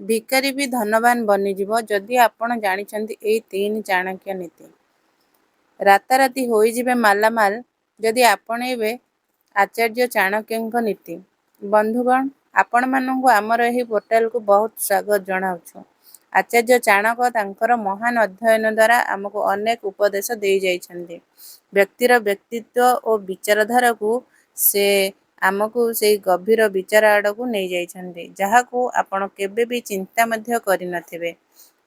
ଭିକାରୀ ବି ଧନବାନ ବନିଯିବ ଯଦି ଆପଣ ଜାଣିଛନ୍ତି ଏହି ତିନି ଚାଣକ୍ୟ ନୀତି। ରାତାରାତି ହୋଇଯିବେ ମାଲାମାଲ ଯଦି ଆପଣେଇବେ ଆଚାର୍ଯ୍ୟ ଚାଣକ୍ୟଙ୍କ ନୀତି। ବନ୍ଧୁଗଣ, ଆପଣମାନଙ୍କୁ ଆମର ଏହି ପୋର୍ଟାଲକୁ ବହୁତ ସ୍ୱାଗତ ଜଣାଉଛୁ। ଆଚାର୍ଯ୍ୟ ଚାଣକ୍ୟ ତାଙ୍କର ମହାନ ଅଧ୍ୟୟନ ଦ୍ୱାରା ଆମକୁ ଅନେକ ଉପଦେଶ ଦେଇଯାଇଛନ୍ତି। ବ୍ୟକ୍ତିର ବ୍ୟକ୍ତିତ୍ୱ ଓ ବିଚାରଧାରାକୁ ସେ ଆମକୁ ସେଇ ଗଭୀର ବିଚାର ଆଡ଼କୁ ନେଇଯାଇଛନ୍ତି, ଯାହାକୁ ଆପଣ କେବେ ବି ଚିନ୍ତା ମଧ୍ୟ କରିନଥିବେ।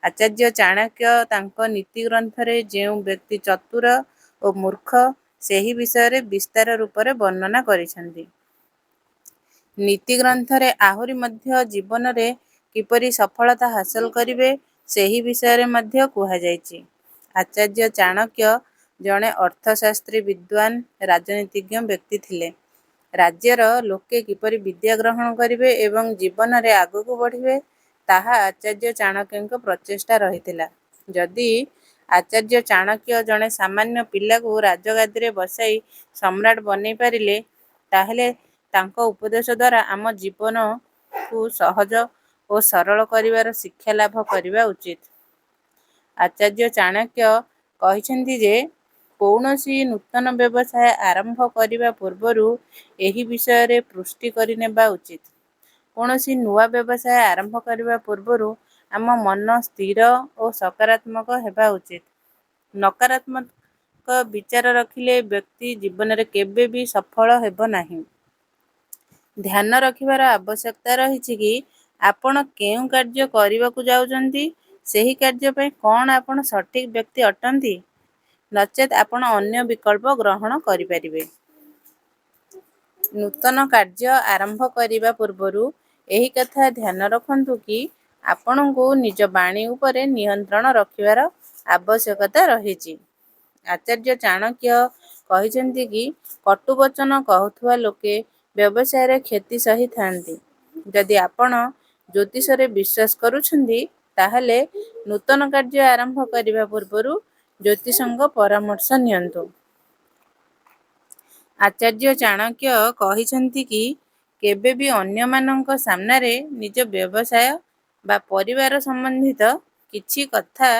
ଆଚାର୍ଯ୍ୟ ଚାଣକ୍ୟ ତାଙ୍କ ନୀତି ଗ୍ରନ୍ଥରେ ଯେଉଁ ବ୍ୟକ୍ତି ଚତୁର ଓ ମୂର୍ଖ ସେହି ବିଷୟରେ ବିସ୍ତାର ରୂପରେ ବର୍ଣ୍ଣନା କରିଛନ୍ତି। ନୀତି ଗ୍ରନ୍ଥରେ ଆହୁରି ମଧ୍ୟ ଜୀବନରେ କିପରି ସଫଳତା ହାସଲ କରିବେ ସେହି ବିଷୟରେ ମଧ୍ୟ କୁହାଯାଇଛି। ଆଚାର୍ଯ୍ୟ ଚାଣକ୍ୟ ଜଣେ ଅର୍ଥଶାସ୍ତ୍ରୀ, ବିଦ୍ୱାନ, ରାଜନୀତିଜ୍ଞ ବ୍ୟକ୍ତି ଥିଲେ। ରାଜ୍ୟର ଲୋକେ କିପରି ବିଦ୍ୟା ଗ୍ରହଣ କରିବେ ଏବଂ ଜୀବନରେ ଆଗକୁ ବଢ଼ିବେ ତାହା ଆଚାର୍ଯ୍ୟ ଚାଣକ୍ୟଙ୍କ ପ୍ରଚେଷ୍ଟା ରହିଥିଲା। ଯଦି ଆଚାର୍ଯ୍ୟ ଚାଣକ୍ୟ ଜଣେ ସାମାନ୍ୟ ପିଲାକୁ ରାଜଗାଦିରେ ବସାଇ ସମ୍ରାଟ ବନେଇ ପାରିଲେ, ତାହେଲେ ତାଙ୍କ ଉପଦେଶ ଦ୍ୱାରା ଆମ ଜୀବନକୁ ସହଜ ଓ ସରଳ କରିବାର ଶିକ୍ଷା ଲାଭ କରିବା ଉଚିତ। ଆଚାର୍ଯ୍ୟ ଚାଣକ୍ୟ କହିଛନ୍ତି ଯେ କୌଣସି ନୂତନ ବ୍ୟବସାୟ ଆରମ୍ଭ କରିବା ପୂର୍ବରୁ ଏହି ବିଷୟରେ ପୃଷ୍ଟି କରିନେବା ଉଚିତ। କୌଣସି ନୂଆ ବ୍ୟବସାୟ ଆରମ୍ଭ କରିବା ପୂର୍ବରୁ ଆମ ମନ ସ୍ଥିର ଓ ସକାରାତ୍ମକ ହେବା ଉଚିତ। ନକାରାତ୍ମକ ବିଚାର ରଖିଲେ ବ୍ୟକ୍ତି ଜୀବନରେ କେବେ ବି ସଫଳ ହେବ ନାହିଁ। ଧ୍ୟାନ ରଖିବାର ଆବଶ୍ୟକତା ରହିଛି କି ଆପଣ କେଉଁ କାର୍ଯ୍ୟ କରିବାକୁ ଯାଉଛନ୍ତି, ସେହି କାର୍ଯ୍ୟ ପାଇଁ କଣ ଆପଣ ସଠିକ ବ୍ୟକ୍ତି ଅଟନ୍ତି, ନଚେତ ଆପଣ ଅନ୍ୟ ବିକଳ୍ପ ଗ୍ରହଣ କରିପାରିବେ। ନୂତନ କାର୍ଯ୍ୟ ଆରମ୍ଭ କରିବା ପୂର୍ବରୁ ଏହି କଥା ଧ୍ୟାନ ରଖନ୍ତୁ କି ଆପଣଙ୍କୁ ନିଜ ବାଣୀ ଉପରେ ନିୟନ୍ତ୍ରଣ ରଖିବାର ଆବଶ୍ୟକତା ରହିଛି। ଆଚାର୍ଯ୍ୟ ଚାଣକ୍ୟ କହିଛନ୍ତି କି କଟୁବଚନ କହୁଥିବା ଲୋକେ ବ୍ୟବସାୟରେ କ୍ଷତି ସହିଥାନ୍ତି। ଯଦି ଆପଣ ଜ୍ୟୋତିଷରେ ବିଶ୍ୱାସ କରୁଛନ୍ତି, ତାହେଲେ ନୂତନ କାର୍ଯ୍ୟ ଆରମ୍ଭ କରିବା ପୂର୍ବରୁ ଜ୍ୟୋତିଷଙ୍କ ପରାମର୍ଶ ନିଅନ୍ତୁ। ଆଚାର୍ଯ୍ୟ ଚାଣକ୍ୟ କହିଛନ୍ତି କି କେବେ ବି ଅନ୍ୟମାନଙ୍କ ସାମ୍ନାରେ ନିଜ ବ୍ୟବସାୟ ବା ପରିବାର ସମ୍ବନ୍ଧିତ କିଛି କଥା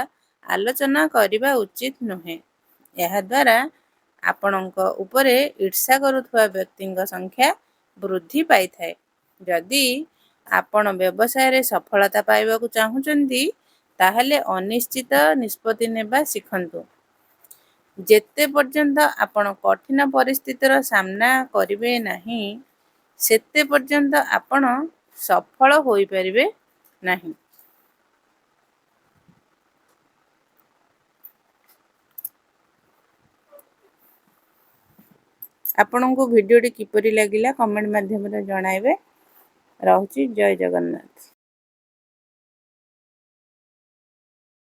ଆଲୋଚନା କରିବା ଉଚିତ ନୁହେଁ। ଏହାଦ୍ୱାରା ଆପଣଙ୍କ ଉପରେ ଈର୍ଷା କରୁଥିବା ବ୍ୟକ୍ତିଙ୍କ ସଂଖ୍ୟା ବୃଦ୍ଧି ପାଇଥାଏ। ଯଦି ଆପଣ ବ୍ୟବସାୟରେ ସଫଳତା ପାଇବାକୁ ଚାହୁଁଛନ୍ତି, ତାହେଲେ ଅନିଶ୍ଚିତ ନିଷ୍ପତ୍ତି ନେବା ଶିଖନ୍ତୁ। ଯେତେ ପର୍ଯ୍ୟନ୍ତ ଆପଣ କଠିନ ପରିସ୍ଥିତିର ସାମ୍ନା କରିବେ ନାହିଁ, ସେତେ ପର୍ଯ୍ୟନ୍ତ ଆପଣ ସଫଳ ହୋଇପାରିବେ ନାହିଁ। ଆପଣଙ୍କୁ ଭିଡ଼ିଓଟି କିପରି ଲାଗିଲା କମେଣ୍ଟ ମାଧ୍ୟମରେ ଜଣାଇବେ। ରହୁଛି, ଜୟ ଜଗନ୍ନାଥ।